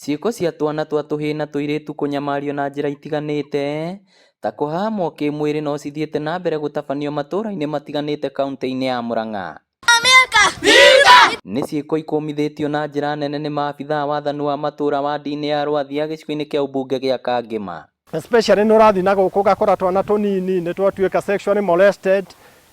Ciĩko cia twana twa tũhĩĩ na tũirĩtu kũnyamario na njĩra itiganĩte ta kũhahamwo kĩmwĩrĩ no cithiĩte na mbere gũtabanio matũra-inĩ matiganĩte kauntĩ-inĩ ya Murang'a. Nĩ ciĩko ikũmithĩtio na njĩra nene nĩ maabithaa wathani wa matũra wandi-inĩ ya Rwathia gĩcigo-inĩ kĩa ũmbunge gĩa Kangĩma. Especially nĩ ũrathiĩ na gũkũ ũgakora twana tũnini nĩ twatuĩka sexually molested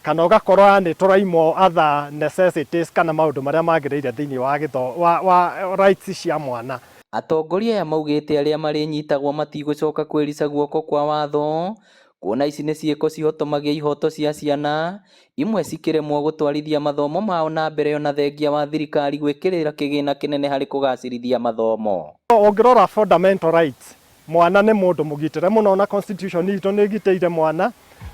kana ũgakora nĩ tũraimwo other necessities kana maũndũ marĩa magĩrĩire thĩinĩ wa gĩtho, wa, wa rights cia mwana. Atongoria aya maugĩte arĩa marĩnyitagwo matigũcoka kwĩrica guoko kwa watho kuona ici nĩ ciĩko cihotomagia ihoto cia ciana imwe cikĩremwo gũtwarithia mathomo mao na mbere ona thengia wa thirikari gwĩkĩrĩra kĩgĩna kĩnene harĩ kũgacĩrithia mathomo. Ũngĩrora fundamental rights mwana nĩ mũndũ mũgitĩre mũno na constitution itũ nĩ ĩgitĩire mwana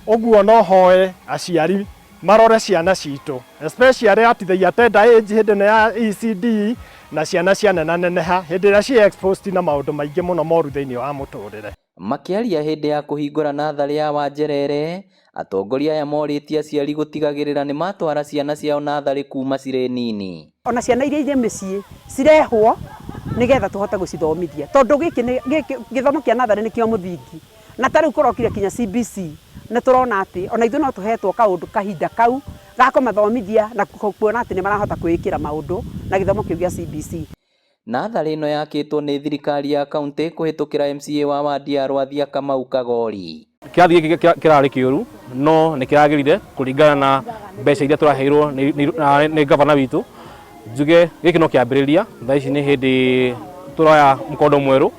ũguo no hoe aciari marore ciana citũ especially at the tender age hĩndĩ ĩno ya ECD na ciana cianenaneneha hĩndĩ ĩrĩa ci exposed na maũndũ maingĩ mũno moru thĩinĩ wa mũtũrĩre. Makĩaria hĩndĩ ya kũhingũra natharĩ ya Wanjerere, atongoria aya morĩtie aciari gũtigagĩrĩra nĩ matwara ciana ciao natharĩ kuma cirĩ nini. Ona ciana iria irĩ mĩciĩ cirehwo nĩgetha tũhote gũcithomithia tondũ gĩkĩ nĩ gĩkĩ gĩthomo kĩa natharĩ nĩkĩo mũthingi na ta rĩu kũrokire kinya CBC nĩ tũrona atĩ ona ithuĩ no tũhetwo kaũndũ kahinda kau ga kũmathomithia na kuona atĩ nĩ marahota kwĩĩkĩra maũndũ na gĩthomo kĩu gĩa CBC. Natharĩ ĩno yakĩtwo nĩ thirikari ya kauntĩ kũhĩtũkĩra MCA wa wandi ya Rwathia Kamau Kagori. Kĩrathi gĩkĩ kĩrarĩ kĩũru no nĩ kĩragĩrire kũringana na mbeca iria tũraheirwo nĩ gavana witũ. Njuge gĩkĩ no kĩambĩrĩria, thaa ici nĩ hĩndĩ tũroya mũkondo mwerũ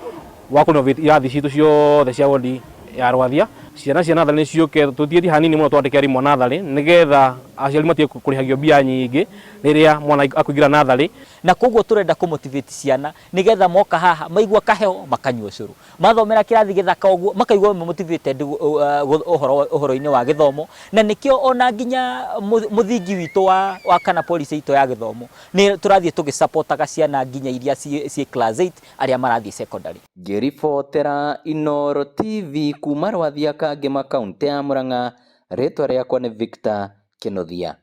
wa kũ renovate irathi citũ ciothe cia wodi ya Rwathia. Ciana cia natharĩ nĩ ciũke, tũtigĩtie hanini mũno twandĩke arimũ a natharĩ nĩgetha aciari matige kũrĩhagio mbia nyingĩ rĩrĩa mwana akũingĩra natharĩ. Na koguo tũrenda kũ motivate ciana nĩgetha moka haha maigua kaheho makanyua ũcũrũ, mathomera kĩrathi gĩthaka ũguo makaigua me motivated ũhoro-inĩ wa gĩthomo, na nĩkĩo ona nginya mũthingi witũ wa kana policy itũ ya gĩthomo nĩ tũrathiĩ tũgĩ supportaga ciana nginya iria ciĩ class 8 arĩa marathiĩ secondary. Ngĩribotera Inooro TV kuma Rwathia Kangema kauntĩ ya Murang'a, rĩtwa rĩakwa nĩ Victor Kĩnuthia.